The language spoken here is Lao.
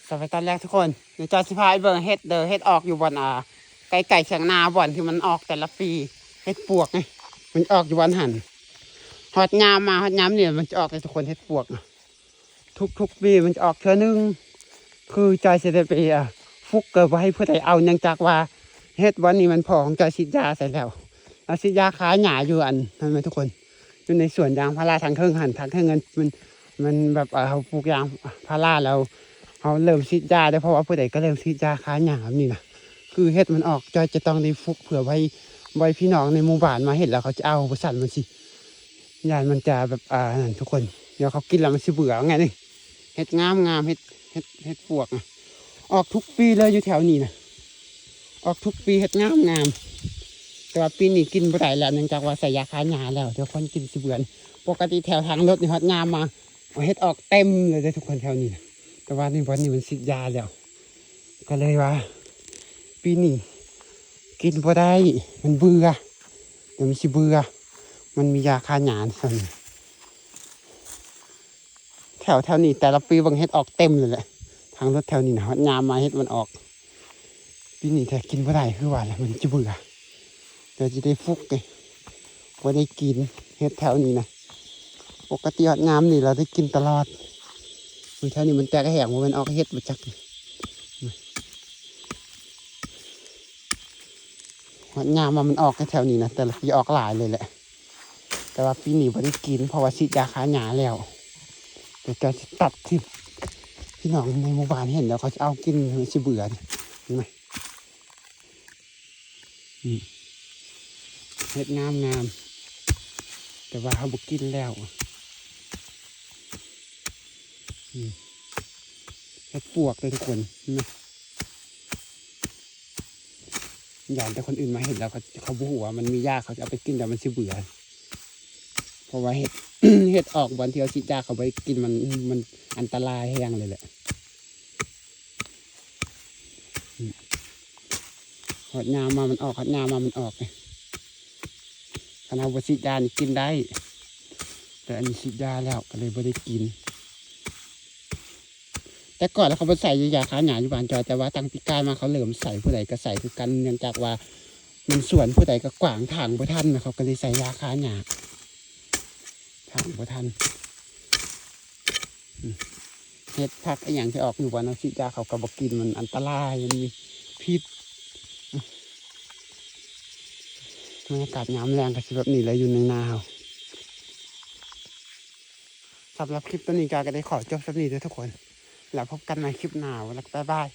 ສະບາຍຕອນແລງທຸກຄົນ ດຽວຈອຍຊິພາໄປເບິ່ງເຫັດເດີ ເຫັດອອກຢູ່ບ່ອນ ອ່າ ໃກ້ໆຖຽງນາ ບ່ອນທີ່ມັນອອກແຕ່ລະປີ ເຫັດປວກນີ້ ມັນອອກຢູ່ບ່ອນຫັ້ນ. ຮອດຍາມມາ ຮອດຍາມນີ້ມັນຈະອອກເລີຍທຸກຄົນ ເຫັດປວກ ທຸກໆປີມັນຈະອອກເທື່ອໜຶ່ງ. ຄືຈອຍຊິໄດ້ໄປ ອ່າ ຟຸກ ກໍບໍ່ໃຫ້ຜູ້ໃດເອົາ ເນື່ອງຈາກວ່າເຫັດບ່ອນນີ້ມັນພໍ່ຂອງຈອຍສີດຢາໃສ່ແລ້ວ ລາວສີດຢາຂ້າຫຍ້າຢູ່ອັນນັ້ນແມ່ນທຸກຄົນ ຢູ່ໃນສວນຢາງພາລາທາງເທິງຫັ້ນ ທາງເທິງມັນ ມັນ ມັນແບບ ເອີ ເຮົາປູກຢາງພາລາແລ້ວ ເຮົາເລີ່ມສີດຢາເດີ ເພາະວ່າຜູ້ໃດກໍເລີ່ມສີດຢາຂ້າຫຍ້າແບບນີ້ນະ. ຄືເຫັດມັນອອກ ຈອຍຈະຕ້ອງໄດ້ຟຸກເພື່ອໄວ້ ໄວ້ພີ່ນ້ອງໃນໝູ່ບ້ານມາເຫັນແລ້ວເຂົາຈະເອົາ ບໍ່ຊັ້ນມັນຊິ ຢ້ານມັນຈະແບບ ອ່າ ນັ້ນທຸກຄົນ ດຽວເຂົາກິນແລ້ວມັນຊິເບື່ອ ວ່າໄງນີ້. ເຫັດງາມໆ ເຫັດ ເຫັດ ເຫັດປວກນະ ອອກທຸກປີເລີຍຢູ່ແຖວນີ້ນະ ອອກທຸກປີ ເຫັດງາມໆ. ແຕ່ວ່າປີນີ້ກິນບໍ່ໄດ້ແລ້ວ ເນື່ອງຈາກວ່າໃສ່ຢາຂ້າຫຍ້າແລ້ວ ດຽວຄົນກິນຊິເບື່ອ. ປົກກະຕິແຖວທາງລົດນີ້ ຮອດຍາມມາ ເຫັດອອກເຕັມເລີຍເດ້ທຸກຄົນແຖວນີ້ນະ ແຕ່ວ່າໃນບ່ອນນີ້ມັນສີດຢາແລ້ວ ກໍເລີຍວ່າປີນີ້ກິນບໍ່ໄດ້ ມັນເບື່ອ ດຽວມັນຊິເບື່ອ ມັນມີຢາຂ້າຫຍ້າຊັ້ນ. ແຖວ ແຖວນີ້ແຕ່ລະປີເບິ່ງເຫັດອອກເຕັມເລີຍແຫຼະ ທາງລົດແຖວນີ້ນະ ຮອດຍາມມາເຫັດມັນອອກ. ປີນີ້ແທ້ກິນບໍ່ໄດ້ ຄືວ່າແຫຼະ ມັນຈະເບື່ອ ດຽວຈະໄດ້ຟຸກເດ້ ບໍ່ໄດ້ກິນເຫັດແຖວນີ້ນະ. ປົກກະຕິຮອດຍາມນີ້ລາວໄດ້ກິນຕະຫຼອດ. ເອີ ແຖວນີ້ມັນແຕກແຫ້ງ ບໍ່ແມ່ນອອກເຫັດບໍ່ຈັກ. ຮອດຍາມວ່າມັນອອກແຖວນີ້ນະ ແຕ່ລະປີອອກຫຼາຍເລີຍແຫຼະ ແຕ່ວ່າປີນີ້ບໍ່ໄດ້ກິນ ເພາະວ່າສີດຢາຂ້າຫຍ້າແລ້ວ. ດຽວຈອຍຊິຕັດທີ່ພີ່ນ້ອງໃນໝູ່ບ້ານເຫັນແລ້ວ ເຂົາຈະເອົາກິນ ຊິເບື່ອນີ້ ເຫັນໄໝ? ອືມ ເຫັດງາມໆ ແຕ່ວ່າເຮົາບໍ່ກິນແລ້ວ. ອືມ ເຫັດປວກເດີທຸກຄົນ ເຫັນໄໝ? ຢ້ານແຕ່ຄົນອື່ນມາເຫັນແລ້ວ ເຂົາ ເຂົາບໍ່ຮູ້ວ່າມັນມີຢາ ເຂົາຈະເອົາໄປກິນແລ້ວມັນຊິເບື່ອ ເພາະວ່າເຫັດ ເຫັດອອກບ່ອນທີ່ເຮົາສີດຢາ ເຂົາບໍ່ໄດ້ກິນ ມັນ ມັນອັນຕະລາຍແຮງເລີຍແຫຼະ. ອືມ ຮອດຍາມມາມັນອອກ ຮອດຍາມມາມັນອອກ. ຄັນເຮົາບໍ່ສີດຢານີ້ກິນໄດ້ ແຕ່ອັນນີ້ສີດຢາແລ້ວກໍເລີຍບໍ່ໄດ້ກິນ. ແຕ່ກ່ອນແລ້ວເຂົາບໍ່ໃສ່ຢາຂ້າຫຍ້າຢູ່ບ້ານຈອຍ ແຕ່ວ່າຕັ້ງປີກາຍມາເຂົາເລີ່ມໃສ່ ຜູ້ໃດກໍໃສ່ຄືກັນ ເນື່ອງຈາກວ່າມັນສວນຜູ້ໃດກໍກວ້າງ ຖາງບໍ່ທັນນະ ເຂົາກໍເລີຍໃສ່ຢາຂ້າຫຍ້າ ຖາງບໍ່ທັນ. ອືມ ເຫັດຜັກອີ່ຫຍັງທີ່ອອກຢູ່ບ້ານເຮົາ ສີດຢາເຂົາກໍບໍ່ກິນ ມັນອັນຕະລາຍ ມັນມີພິດ. ອືມ ບັນຍາກາດຍາມແລງກໍຊິແບບນີ້ແຫຼະ ຢູ່ໃນນາເຮົາ. ສຳລັບຄລິບໂຕນີ້ກໍ ກໍໄດ້ຂໍຈົບສ່ຳນີ້ເດີທຸກຄົນ ແລ້ວພົບກັນໃໝ່ຄລິບໜ້າ ແລ້ວບາຍບາຍ.